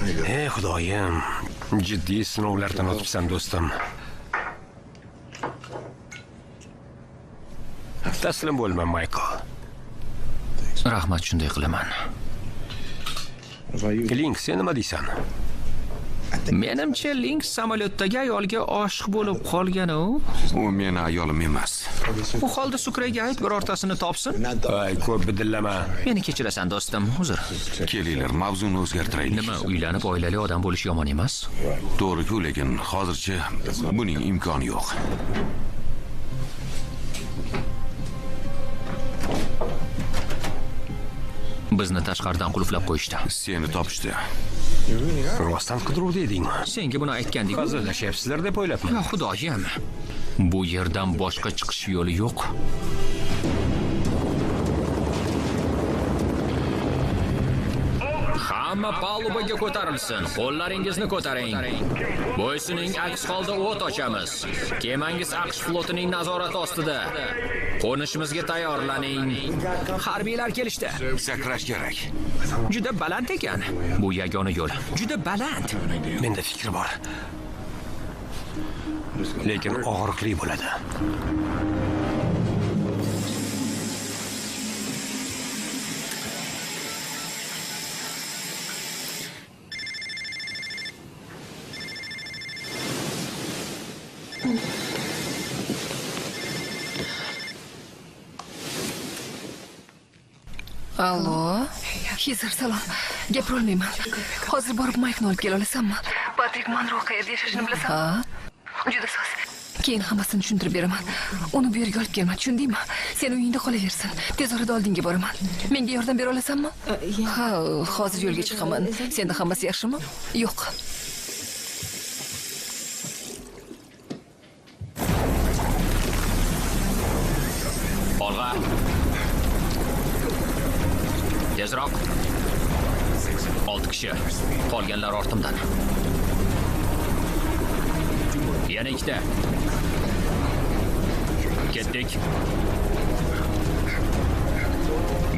Ey xudoyim, jiddiy sinovlardan o'tibsan do'stim. Taslim bo'lma, Maykl. Rahmat, shunday qilaman. Link, sen nima deysan? Menimcha, Link samolyotdagi ayolga oshiq bo'lib qolgan u. U meni ayolim emas. U holda Sukrega ayt, birortasini topsin. Ay, ko'p bidillama. Meni kechirasan do'stim, uzr. Kelinglar, mavzuni o'zgartiraylik. Nima, uylanib oilali odam bo'lish yomon emas? To'g'ri-ku, lekin hozircha buning imkoni yo'q. Bizni tashqaridan qulflab qo'yishdi. Seni topishdi. Rostdan qidiruvda edingmi? Senga buni aytgandik. Hazillashyapsizlar deb o'ylabman. Ya xudoyim. Bu yerdan boshqa chiqish yo'li yo'q. Hamma palubaga ko'tarilsin. Qo'llaringizni ko'taring. Bo'ysuning, aks holda o't ochamiz. Kemangiz AQSh flotining nazorati ostida. Qo'nishimizga tayyorlaning. Harbiylar kelishdi. Sakrash kerak. Juda baland ekan. Bu yagona yo'l. Juda baland. Menda fikr bor. Lekin og'riqli bo'ladi. Allo, Hizr, salom. Gapirolmayman. Hozir borib Maykni olib kela olasanmi? Patrik Monro qayerda yashashini bilasanmi? Ha. Juda soz. Keyin hammasini tushuntirib beraman. Uni bu yerga olib kelma, tushundingmi? Sen uyingda qolaversin. Tez orada oldinga boraman. Menga yordam bera olasanmi? Ha, hozir yo'lga chiqaman. Senda hammasi yaxshimi? Yo'q. Olg'a. Tezroq. 6 kishi. Qolganlar ortimdan. Yana 2ta. Ketdik.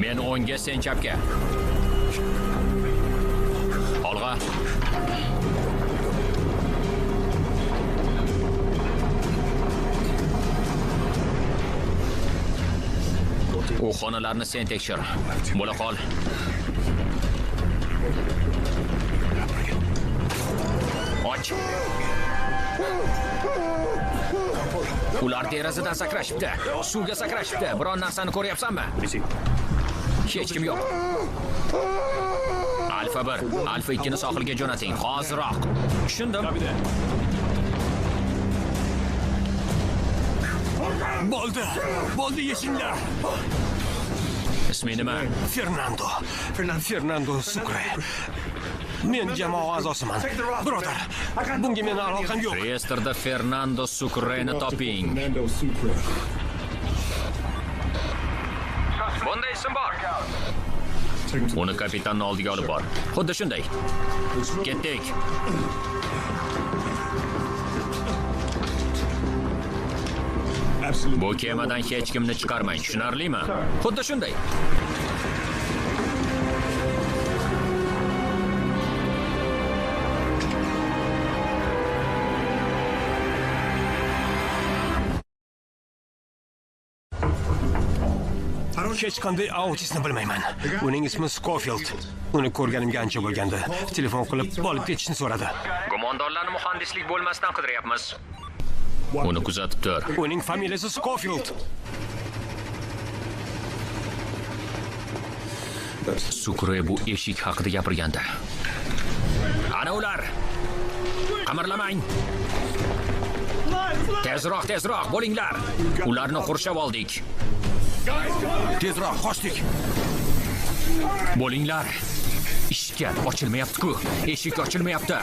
Men o'ngga, sen chapga. Olg'a. U xonalarni sen tekshir. Bo'la qol. Och. Ular derazadan sakrashibdi. Suvga sakrashibdi. Biron narsani ko'ryapsanmi? Hech kim yo'q. Alfa 1, Alfa 2 ni sohilga jo'nating. Hoziroq. Tushundim. Bo'ldi. Bo'ldi, yechinglar. Ismi nima? Fernando. Fernando Sukre. Men jamoa a'zosiman. Birodar, bunga meni aloqam yo'q. Reyestrda Fernando Sukreni toping. Bunday ism bor. Uni kapitanning oldiga olib bor. Xuddi shunday. Ketdik. Bu kemadan hech kimni chiqarmang, tushunarlimi? Xuddi shunday. Hech qanday autistni bilmayman. Uning ismi Skofield. Uni ko'rganimga ancha bo'lgandi. Telefon qilib olib ketishni so'radi. Gumondorlarni muhandislik bo'lmasdan qidiryapmiz. Uni kuzatib tur. Uning familiyasi Skofield. Sukre bu eshik haqida gapirgandi. Ana ular. Qimirlamang. Tezroq, tezroq bo'linglar. Ularni qurshab oldik. Tezroq qochdik. Bo'linglar. Ishga ochilmayapti-ku. Eshik ochilmayapti.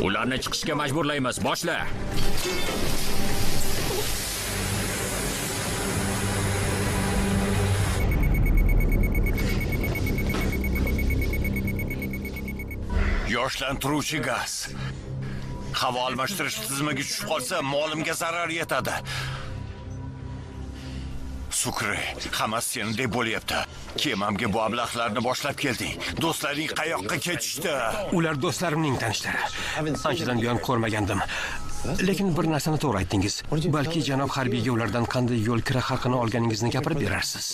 Ularni chiqishga majburlaymiz. Boshla. Yoshlantiruvchi gaz. Havo almashtirish tizimiga tushib qolsa, molimga zarar yetadi. Sukre, hammasi sendek bo'lyapti. Kemamga bu ablahlarni boshlab kelding. Do'stlaring qayoqqa ketishdi? Ular do'stlarimning tanishlari. Anchadan buyon ko'rmagandim. Lekin bir narsani to'g'ri aytdingiz. Balki janob harbiyga ulardan qanday yo'l kira haqini olganingizni gapirib berarsiz.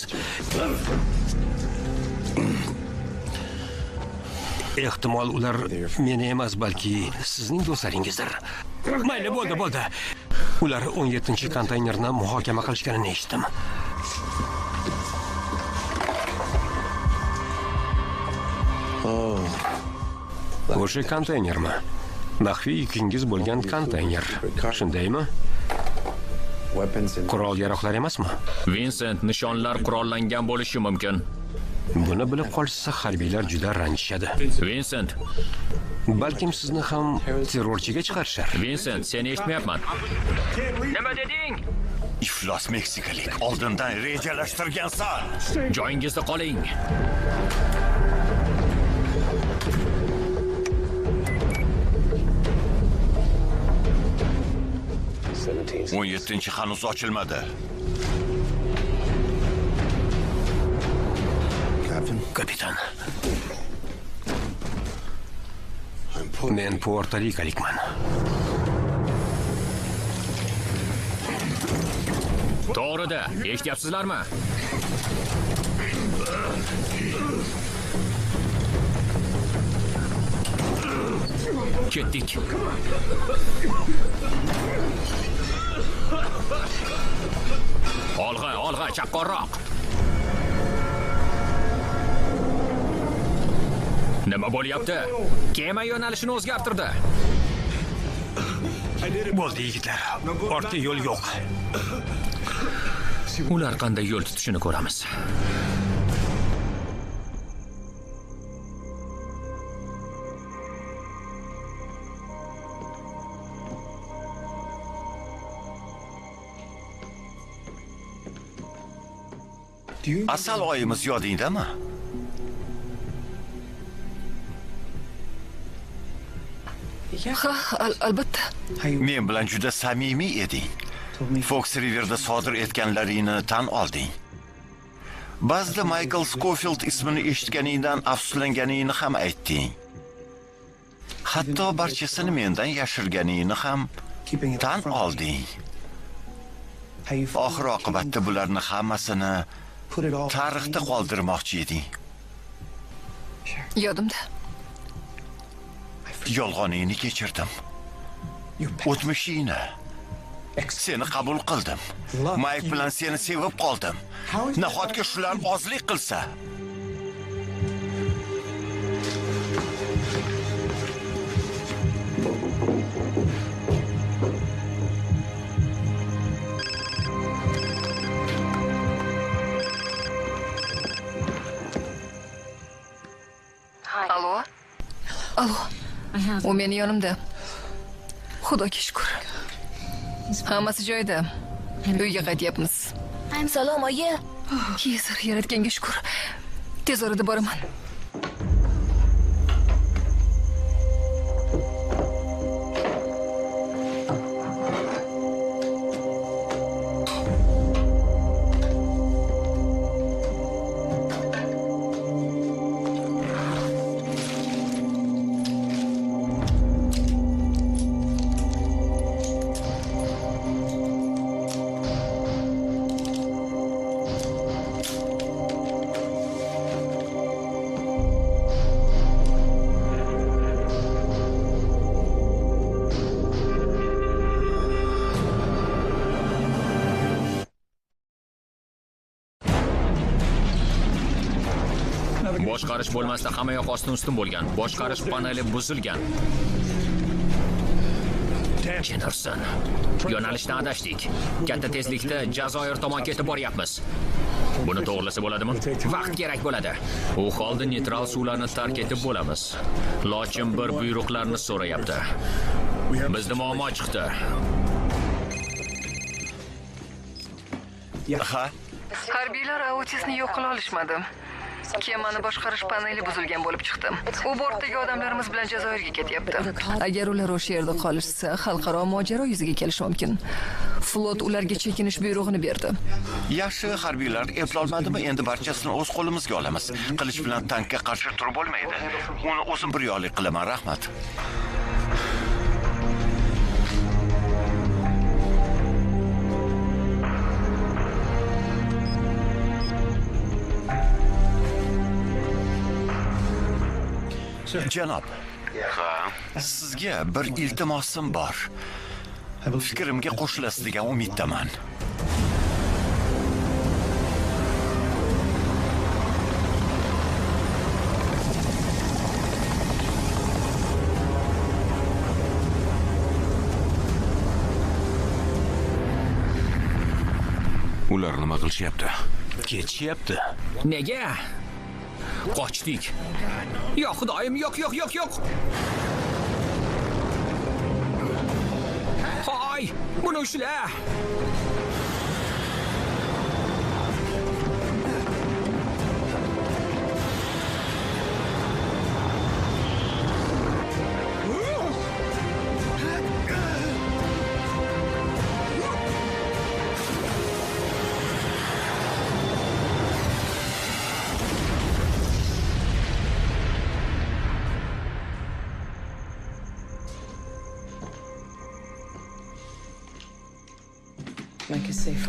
Ehtimol ular meni emas, balki sizning do'stlaringizdir. Mayli, bo'ldi, bo'ldi. Ular 17-konteynerni muhokama qilishganini eshitdim. O'sha konteynermi? Maxfiy yukingiz bo'lgan konteyner. Shundaymi? Qurol-yarog'lar emasmi? Vinsent, nishonlar qurollangan bo'lishi mumkin. Buni bilib qolishsa harbiylar juda ranjishadi. Vinsent, balkim sizni ham terrorchiga chiqarishar. Vinsent, seni eshitmayapman. Nima deding? Iflos meksikalik, oldindan rejalashtirgansan. Joyingizda qoling. O'n 17-chi hanuz ochilmadi. Kapitan. Men Puerto-Rikalikman. To'g'rida, eshityapsizlarmi? Ketdik. Olg'a, olg'a, chaqqonroq. Nima bo'lyapti? Kema yo'nalishini o'zgartirdi. Bo'ldi yigitlar. Ortga yo'l yo'q. Ular qanday yo'l tutishini ko'ramiz. Asal oyimiz yodingdami? Ha, albatta. Men bilan juda samimiy eding. Fox River'da sodir etganlaringni tan olding. Ba'zida Michael Scofield ismini eshitganingdan afsuslanganingni ham aytding. Hatto barchasini mendan yashirganingni ham tan olding. Oxir oqibatda bularni hammasini tarixda qoldirmoqchi eding. Yodimda. Yolg'oningni kechirdim. O'tmishingni. Seni qabul qildim. Mayk bilan seni sevib qoldim. Nahotki shular ozlik qilsa? Alo. Alo. U meni yonimda. Xudoga shukr. Hammasi joyida. Uyga qaytyapmiz. Salom, oyi. Yezir, yaratganga shukr. Tez orada boraman. Boshqarish bo'lmasida hamma yoq ostin-ustun bo'lgan. Boshqarish paneli buzilgan. Jennerson, yo'nalishdan adashdik. Katta tezlikda Jazoir tomon ketib boryapmiz. Buni to'g'rilasa bo'ladimi? Vaqt kerak bo'ladi. U holda neytral suvlarni tark etib bo'lamiz. Lochin bir buyruqlarni so'rayapti. Bizda muammo chiqdi. Ha? Harbiylar Autisni yo'q qila olishmadi. Kemani boshqarish paneli buzilgan bo'lib chiqdi. U bortdagi odamlarimiz bilan Jazoirga ketyapti. Agar ular o'sha yerda qolishsa, xalqaro mojaro yuzaga kelishi mumkin. Flot ularga chekinish buyrug'ini berdi. Yaxshi, harbiylar eplolmadimi? Endi barchasini o'z qo'limizga olamiz. Qilich bilan tankka qarshi turib bo'lmaydi. Uni o'zim bir yo'llik qilaman, rahmat. Janob, sizga bir iltimosim bor. Fikrimga qo'shilasiz degan umiddaman. Ular nima qilishyapti? Ketishyapti. Nega? Qochdik. Yo'q, xudoyim, yo'q, yo'q, yo'q, yo'q. Hoy, buni ushla.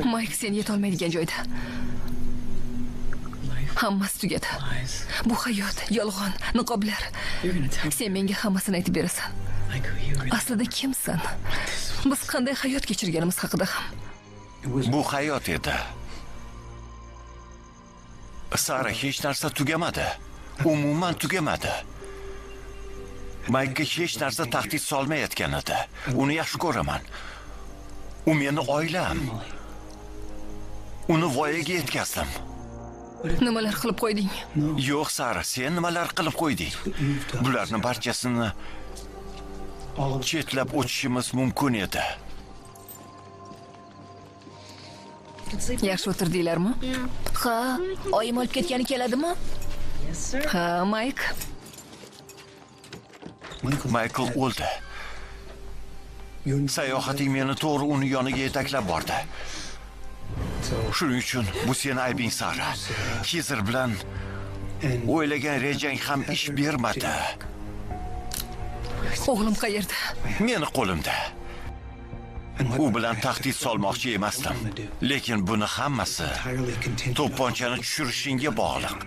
Mayk sen yetolmaydigan joyda. Hammasi tugadi. Bu hayot, yolg'on, niqoblar. Sen menga hammasini aytib berasan. Aslida kimsan? Biz qanday hayot kechirganimiz haqida ham. Bu hayot edi. Sara, hech narsa tugamadi. Umuman tugamadi. Maykka hech narsa tahdid solmayotgan edi. Uni yaxshi ko'raman. U meni oilam. Uni voyaga yetkazdim. Nimalar qilib qo'yding? Yo'q, Sara, sen nimalar qilib qo'yding? Bularni barchasini chetlab o'tishimiz mumkin edi. Yaxshi o'tirdinglarmi? Ha, oyim olib ketgani keladimi? Ha, Mayk. Maykl o'ldi. Sayohating meni to'g'ri uni yoniga yetaklab bordi. Shuning uchun bu seni aybing, Sara. Xizr bilan o'ylagan rejang ham ish bermadi. O'g'lim qayerda? Meni qo'limda. U bilan tahdid solmoqchi emasdim. Lekin buni hammasi to'pponchani tushirishingga bog'liq.